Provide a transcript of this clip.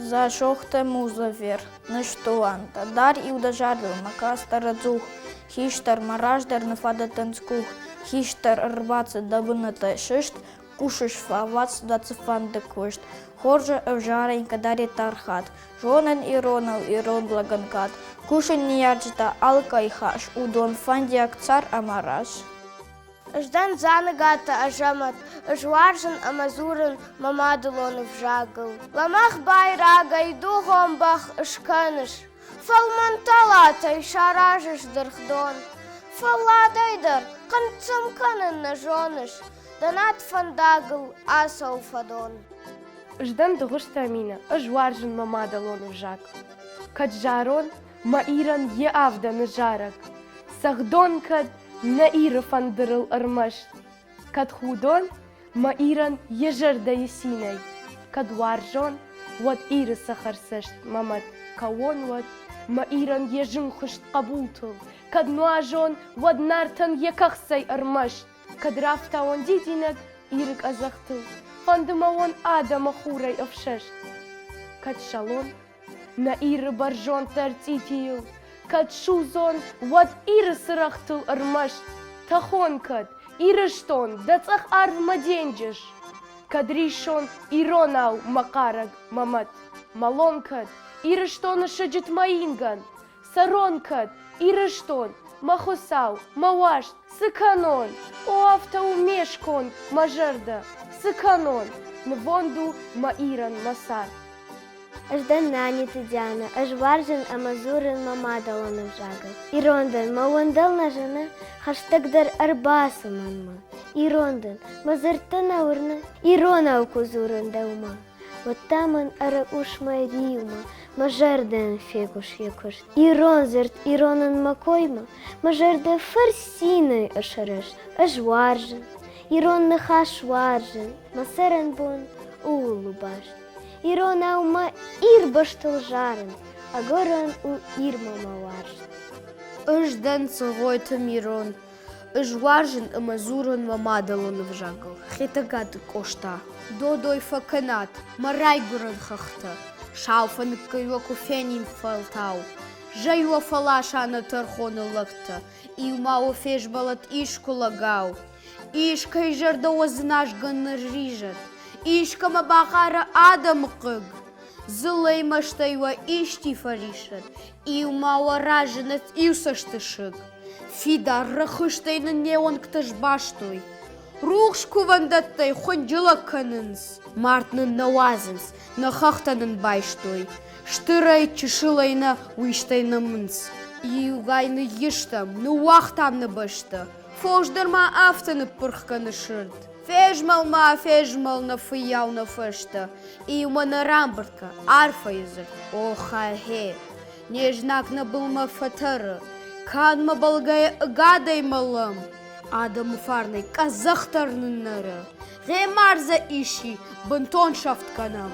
Дзасохты Музафер, ныстуантӕ, дар-иу дӕ зӕрдыл мӕ кӕстӕр ӕдзух, хистӕр мӕ раздӕр ныффадӕттӕн скъух, хистӕр ӕрбацыд дӕ бынатӕй сыст, кусыс фӕвӕц дӕ цыфӕнды куыст, хорзы ӕвзарӕн кӕдӕриддӕр хатт, зонын иронау ирон лӕгӕн кад, кусын ныййарджытӕ алкӕй хӕс, уыдон фӕндиаг цар ӕмӕ рӕз. Ӕз дӕн Дзаныгаты Азӕмӕт, ӕз уарзын ӕмӕ дзурын мӕ мадӕлон ӕвзагыл. Лӕмӕгъ байрагӕй дугъон бӕх ыскӕныс, фӕлмӕн талатӕй саразыс дыргъдон. Фӕлладӕй дӕр хъынцъым кӕнын нӕ зоныс, дӕ над фӕндагыл ацӕуы фӕдон. Ӕз дӕн Дыгъуызты Аминӕ, ӕз уарзын мӕ мадӕлон ӕвзаг. Кӕд зарон, мӕ Ирӕн йе авдӕны зарӕг. Цӕгъдон кӕд нӕ Иры фӕндырыл ӕрмӕст. Кӕд худон, мӕ Ирӕн йӕ зӕрдӕйы цинӕй. Кӕд уарзон, уӕд Иры цӕхӕрцӕст мӕ мӕт. Кӕуон уӕд, мӕ Ирӕн йӕ зынгхуыст хъӕбултыл. Кӕд нуазон, уӕд Нартӕн йӕ кӕхцӕй ӕрмӕст. Кӕд рафтауон дидинӕг Иры къӕдзӕхтыл, фӕнды мӕ уон адӕмы хурӕй ӕфсӕст. Кӕд сӕлон, Нӕ Иры бӕрзонддӕр цъитийыл кӕд судзон, уӕд Иры цырӕгътыл ӕрмӕст тӕхон кӕд, Ирыстон, дӕ цъӕх арвмӕ денджыз. Кӕд риссон иронау мӕ хъарӕг, мӕ мӕт, мӕлон кӕд, Ирыстоны сыджыт мӕ ингӕн, Цӕрон кӕд, Ирыстон, мӕ Хуыцау, мӕ уарзт, цы кӕнон? О, афтӕ у ме сконд, мӕ зӕрдӕ, цы кӕнон? Нывонд у мӕ Ирӕн мӕ цард. Ӕз дӕн Наниты Дианӕ, ӕз уарзын ӕмӕ дзурын мӕ мадӕлон ӕвзагыл. Ирон дӕн, мӕ уӕндӕл нӕ зыны, хӕстӕгдӕр ӕрбацу мӕнмӕ. Ирон дӕн, мӕ дзырдтӕ нӕ уырны, иронау куы дзурын дӕумӕ. Уӕд та мын ӕрыхъус мӕ риумӕ, мӕ зӕрдӕйӕн фегуыс йӕ куыст. Ирон дзырд иронӕн мӕ коймӕ, мӕ зӕрдӕ фыр цинӕй ысрыст. Ӕз уарзын, ирон ныхас уарзын, мӕ цӕрӕнбон ууыл у баст. Иронау мӕ Ирбӕстыл зарын, ӕгӕрон у Ирмӕ мӕ уарзт. Ӕз дӕн Цогойты Мирон. Ӕз уарзын ӕмӕ дзурын мӕ мадӕлон ӕвзагыл. Хетӕгкаты Къоста. Додой фӕкӕнат мӕ райгуырӕн хӕхтӕ, Сау фӕныккӕй уӕ куы фенин фӕлтау. Зӕй уӕ фӕласа нӕ тӕрхоны лӕгтӕ, Иумӕ уӕ фезмӕлӕд искуы лӕгау. Искӕй зӕрдӕ уӕ дзыназгӕ нырризӕд, Искӕмӕ бахъара адӕмы хъыг. Дзыллӕй мӕстӕй уӕ исчи фӕрисӕд, Иумӕ уӕ разынӕд иу цӕстысыг. Фидар рӕхыстӕй нын не уӕнгтӕ сбастой. Рухс кувӕндӕттӕй хуынджылӕг кӕнынц. Мард нын нӕ уадзынц, нӕ хӕхтӕ нын байстой. Стырӕй, чысылӕй нӕ уистӕй нӕмынц. Иугай ныййыстӕм, ныууагътам нӕ бӕстӕ. Фос дӕр ма афтӕ ныппырх кӕны сырд. Фезмӕл ма, фезмӕл нӕ фыййау нӕ фӕстӕ. Иумӕ нӕ рамбырд кӕ, арфӕйы дзырд. Охай-хе! Не знаг нӕ былмӕ фӕтӕры, кадмӕ бӕлгӕйӕ ӕгадӕй мӕлӕм. Адӕмы фарнӕй къӕдзӕхдӕр ныннӕры. Гъе мардзӕ исчи, бынтон сӕфт кӕнӕм.